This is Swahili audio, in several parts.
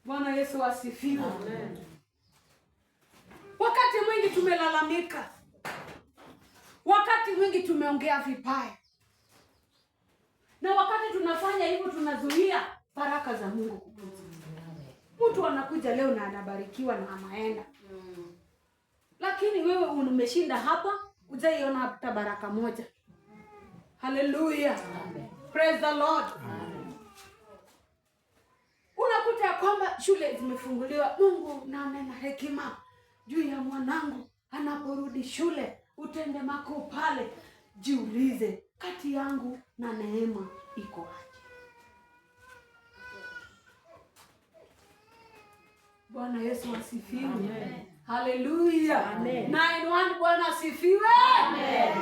Bwana Yesu asifiwe. Amen. Wakati mwingi tumelalamika, wakati mwingi tumeongea vibaya, na wakati tunafanya hivyo tunazuia baraka za Mungu kukuja. Mtu anakuja leo na anabarikiwa na anaenda, lakini wewe umeshinda hapa, hujaiona hata baraka moja. Haleluya, praise the Lord. Amen. Unakuta ya kwamba shule zimefunguliwa. Mungu nanena hekima juu ya mwanangu anaporudi shule, utende makuu pale. Jiulize, kati yangu na neema iko aje? Bwana Yesu asifiwe. Haleluya. 9:1. Bwana asifiwe. Amen.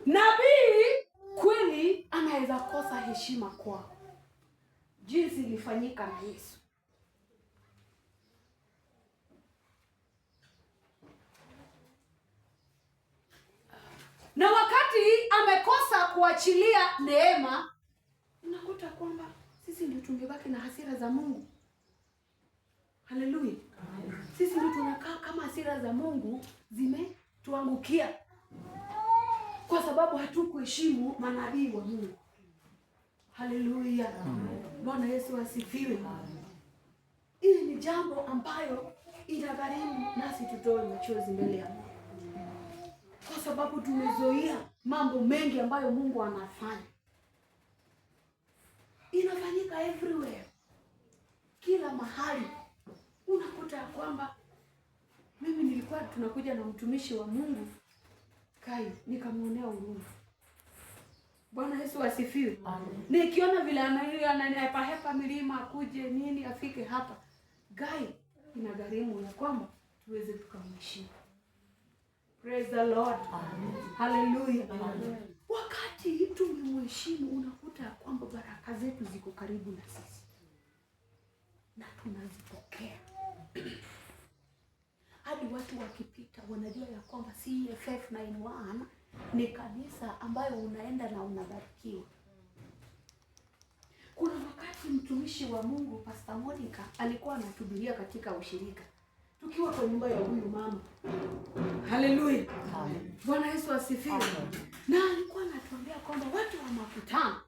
Nabii kweli anaweza kosa heshima kwao, jinsi ilifanyika na Yesu. Na wakati amekosa kuachilia neema, unakuta kwamba sisi ndio tungebaki na hasira za Mungu. Haleluya. Sisi ndio tunakaa kama hasira za Mungu zimetuangukia kwa sababu hatukuheshimu manabii wa Mungu. Haleluya. Bwana Yesu asifiwe. Hii ni jambo ambayo inagharimu nasi tutoe machozi mbele ya Mungu, kwa sababu tumezoea mambo mengi ambayo Mungu anafanya, inafanyika everywhere, kila mahali. Unakuta ya kwamba mimi nilikuwa tunakuja na mtumishi wa Mungu Kai, nikamwonea huruma. Bwana Yesu asifiwe. Nikiona vile anahepa milima akuje nini afike hapa Gai, inagharimu ya kwamba tuweze tukamheshimu. Praise the Lord. Haleluya. Wakati tumemheshimu, unakuta ya kwamba baraka zetu ziko karibu na sisi na tunazipokea. Hadi watu wakipita wanajua ya kwamba CFF 91 ni kanisa ambayo unaenda na unabarikiwa. Kuna wakati mtumishi wa Mungu Pastor Monica alikuwa anatuhubiria katika ushirika tukiwa kwa nyumba ya huyu mama. Haleluya. Bwana Yesu asifiwe. Na alikuwa anatuambia kwamba watu wa makutano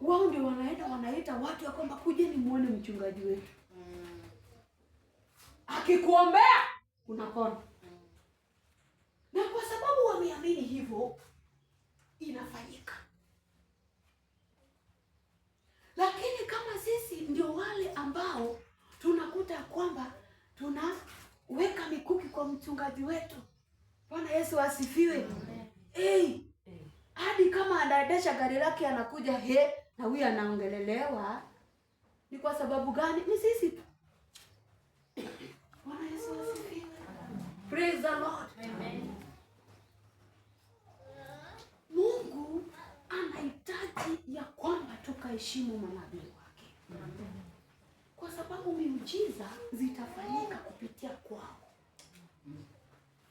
wao ndio wanaenda wanaita watu ya kwamba kujeni muone mchungaji wetu. Akikuombea unapona. Na kwa sababu wameamini hivyo inafanyika. Lakini kama sisi ndio wale ambao tunakuta kwamba tunaweka mikuki kwa mchungaji wetu. Bwana Yesu asifiwe. Hey, hadi kama anaendesha gari lake anakuja he, na huyu anaongelelewa. Ni kwa sababu gani? Ni sisi tu. Bwana Yesu asifiwe. Praise the Lord. Amen. Mungu anahitaji ya kwamba tukaheshimu manabii wake. Amen. Kwa sababu miujiza zitafanyika kupitia kwao.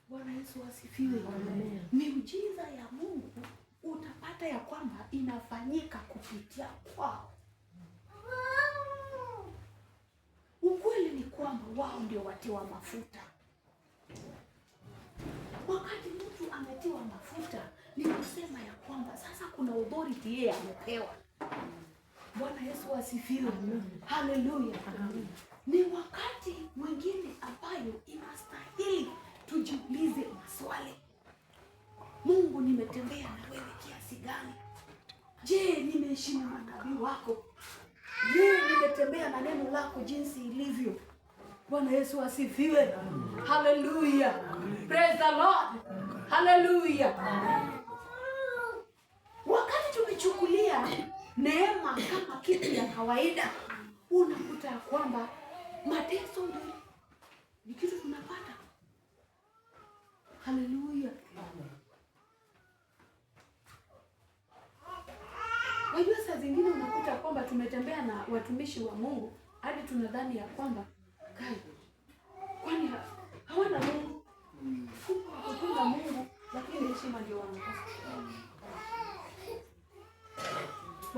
Bwana Yesu asifiwe. Amen. Miujiza ya Mungu utapata ya kwamba inafanyika kupitia kwao. Ukweli ni kwamba wao ndio watiwa mafuta. Wakati mtu ametiwa mafuta ni kusema ya kwamba sasa kuna authority yeye amepewa. Bwana Yesu asifiwe. Haleluya. Ni wakati mwingine ambayo inastahili tujiulize maswali. Mungu, nimetembea na wewe kiasi gani? Je, nimeheshimu manabii wako? Je, nimetembea na neno lako jinsi ilivyo? Bwana Yesu asifiwe. Haleluya. Praise the Lord. Haleluya. Wakati tumechukulia neema kama kitu ya kawaida, unakuta kwamba mateso ndio ni kitu tunapata. Haleluya. Wajua, saa zingine unakuta kwamba tumetembea na watumishi wa Mungu hadi tunadhani ya kwamba kai, kwani hawana Mungu? Kumbe wakutunga Mungu, lakini heshima ndio wanakosa.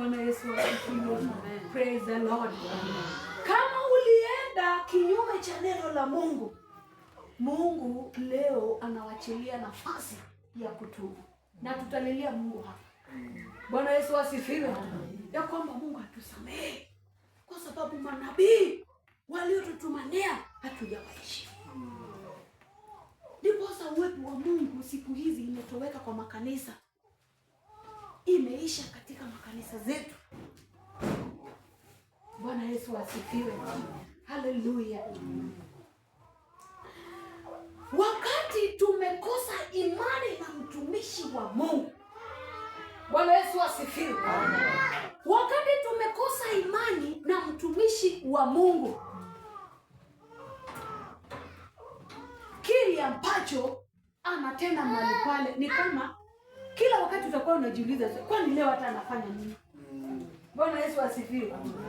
Bwana Yesu asifiwe. Praise the Lord. Kama ulienda kinyume cha neno la Mungu, Mungu leo anawachilia nafasi ya kutubu, na tutalilia Mungu hapa. Bwana Yesu asifiwe, ya kwamba Mungu atusamehe kwa sababu manabii waliotutumania hatujawaheshimu. Ndiposa uwepo wa Mungu siku hizi imetoweka kwa makanisa, imeisha katika makanisa zetu. Bwana Yesu asifiwe, haleluya. Wakati tumekosa imani na mtumishi wa Mungu, Bwana Yesu asifiwe. Wakati tumekosa imani na mtumishi wa Mungu, kile ambacho anatenda mahali pale ni kama kila wakati utakuwa unajiuliza, kwani leo hata anafanya nini? Bwana Yesu asifiwe.